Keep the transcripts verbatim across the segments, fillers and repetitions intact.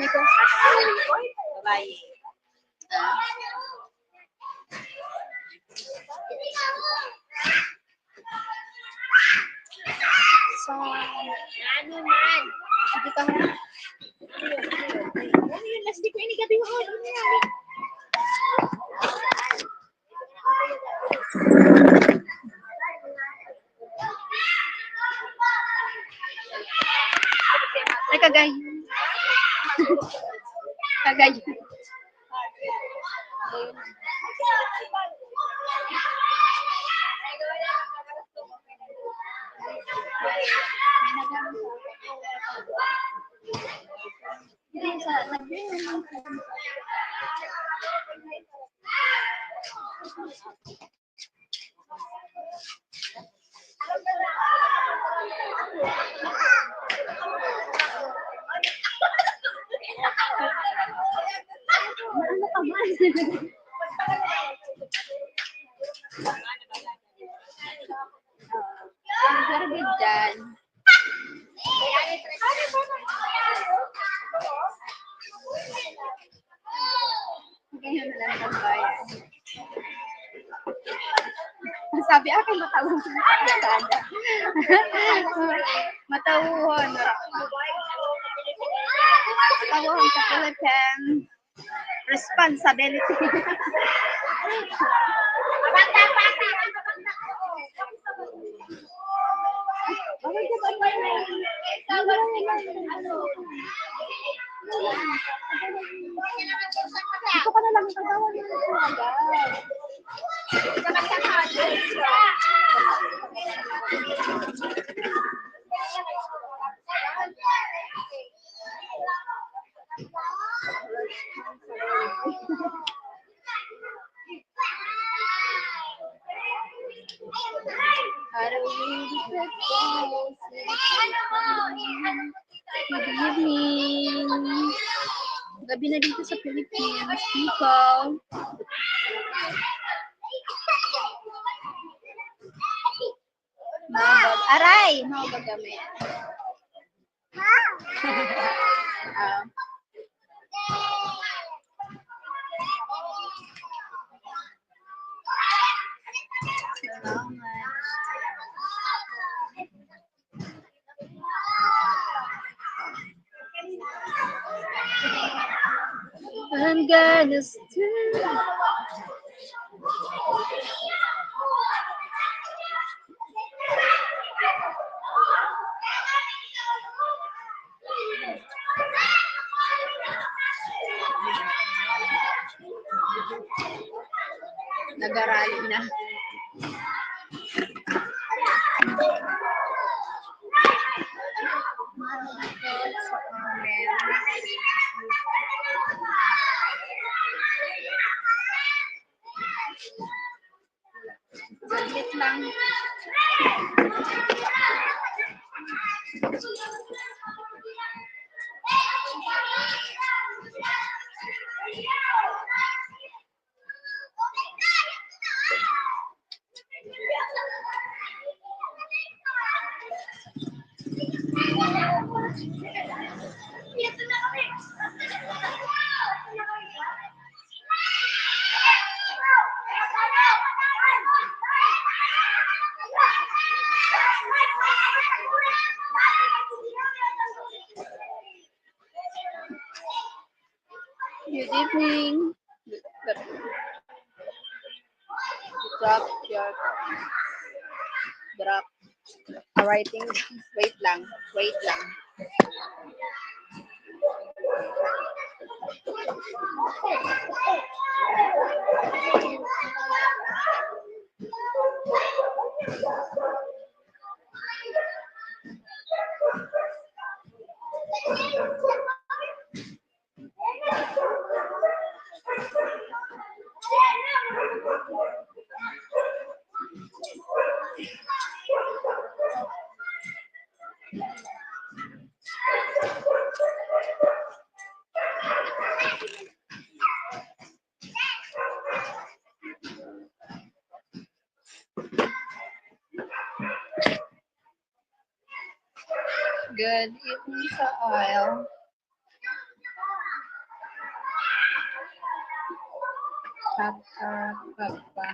Babae. Ah. So, ano man? Sige pa nga. Ano yun? Ano yun? Ano yun? Last week na ini gabi, oh. Ano yun? Ay, kagay. Kagay. Ang sarap dyan. Ganyan na lang pagbayad. Sabi, "Akin matauhan." Matauhan. Matauhan sa Philippines. Responsibility. Ito ka na lang, ito ka na lang. Good evening. Gabi na dito sa Philippines, people. Mabag. Aray! Mabag kami. Ah. I'm gonna stay. Nagarali na. Saglit lang. Good evening. Drop your drop. Alright, wait lang, wait lang. Good evening sa all. Pa, pa, pa, pa.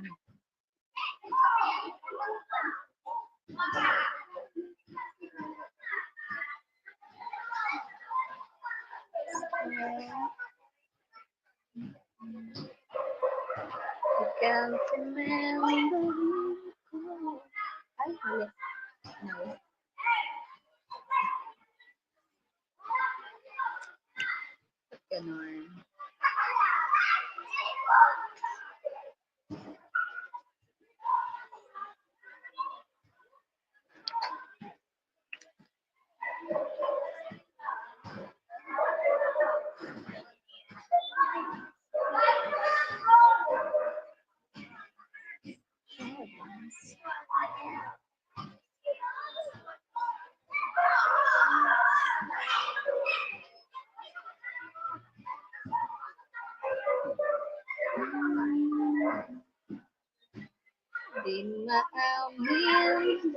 I can't remember. Ay, mali. No. Ba't ganun? Di maamin.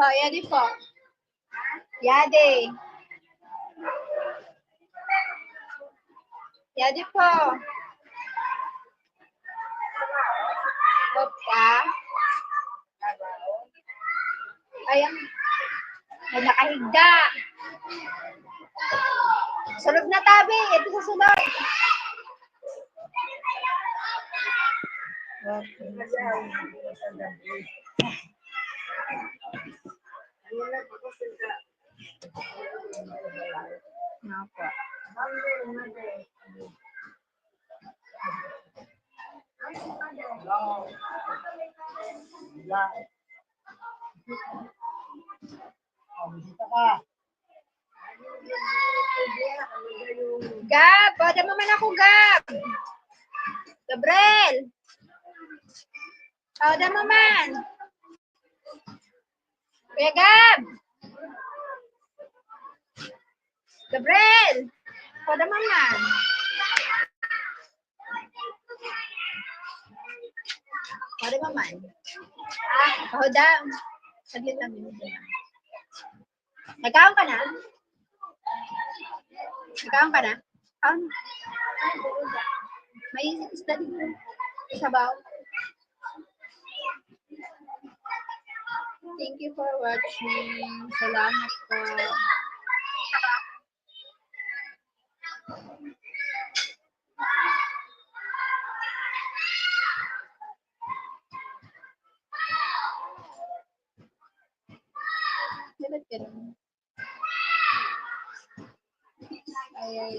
Oh, yadi po. Yadi. Yadi po. Opa. Ayan. Ay, nakahiga. Sunod na tabi. Ito sa sunod. Opo. Gab, pada mo man ako, Gab. Gabriel. Pada mo man. Kuya Gab. Gabriel. Pada mo man. Pare naman. Ah, ako daw. Saglit lang yun. Nagkaon ka na? Nagkaon ka na? Kaon. May isda dito. Sabaw. Thank you for watching. Salamat po. Dapat ganun. Ay, ay.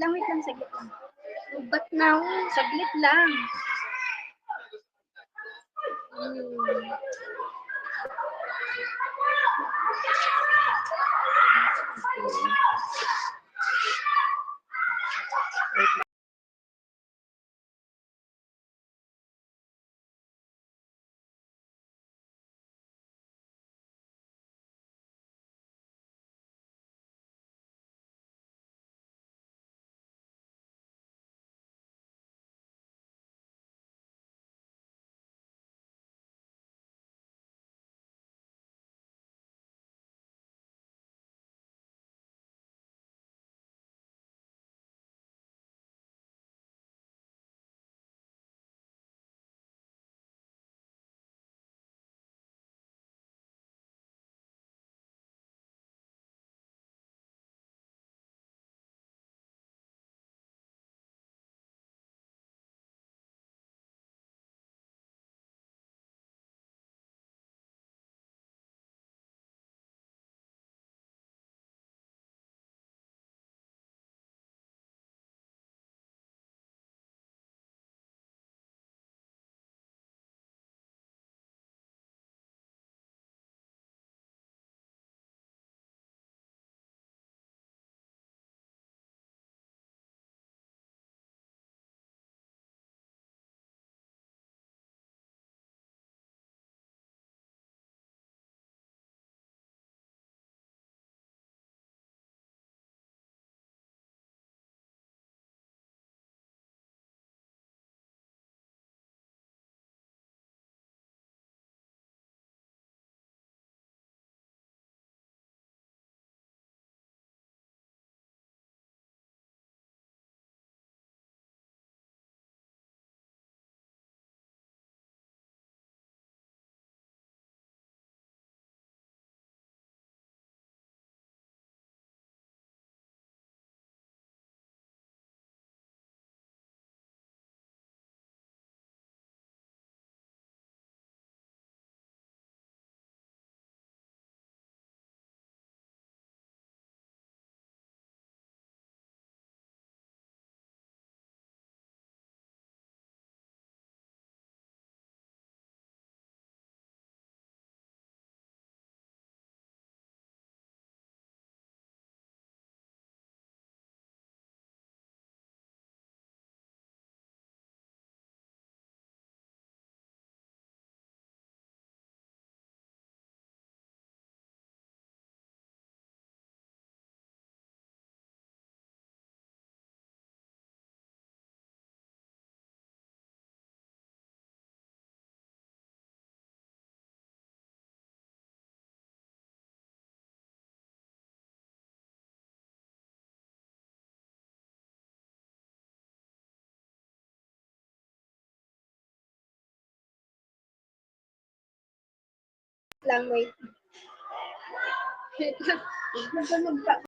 Lang, wait lang, saglit lang. Ubat na, oh. Saglit lang. Hmm. Lang, wait. Wait lang. Huwag ka magpa-